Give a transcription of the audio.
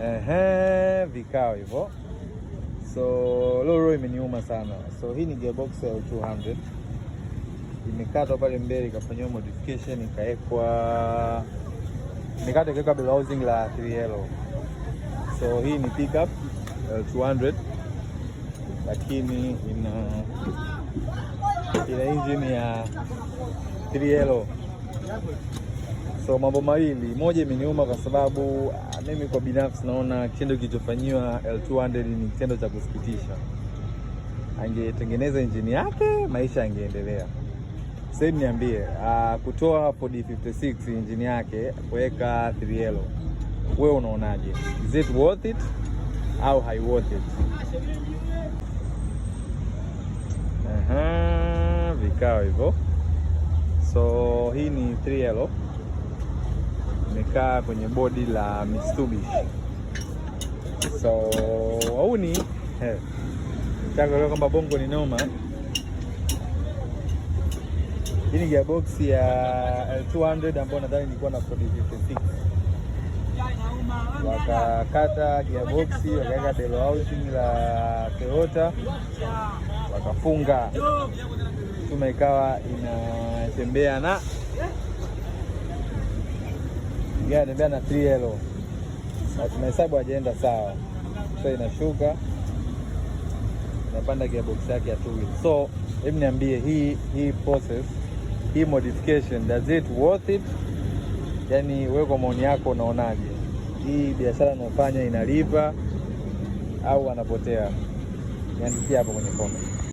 Ehe, vikao hivyo. So leo roho imeniuma sana. So hii ni gearbox ya 200 imekatwa pale mbele ikafanyiwa modification, ikawekwa, imekatwa, ikawekwa bell housing la 3L. So hii ni pickup L200, lakini ina engine ya 3L. So mambo mawili, moja imeniuma kwa sababu mimi kwa binafsi naona kitendo kilichofanyiwa L200 ni kitendo cha kusikitisha. Angetengeneza injini yake, maisha yangeendelea. Sasa niambie, kutoa 4D56 injini yake kuweka 3L, wewe unaonaje? Is it worth it au hai worth it? Aha, vikao hivyo. So hii ni 3L imekaa kwenye bodi la Mitsubishi. So wauni taka kwamba bongo ni noma. Hii ni gearbox ya L200 ambayo nadhani ilikuwa na 4D56, wakakata gearbox, wakaweka bell housing la Toyota, wakafunga chuma, ikawa inatembea na 3L na tunahesabu hajaenda sawa, so inashuka, inapanda gearbox yake ya two wheel. So hebu niambie, hii process, hii modification, does it worth it? Yani wewe kwa maoni yako unaonaje? Hii biashara unaofanya inalipa au wanapotea? Niandikie hapo kwenye comment.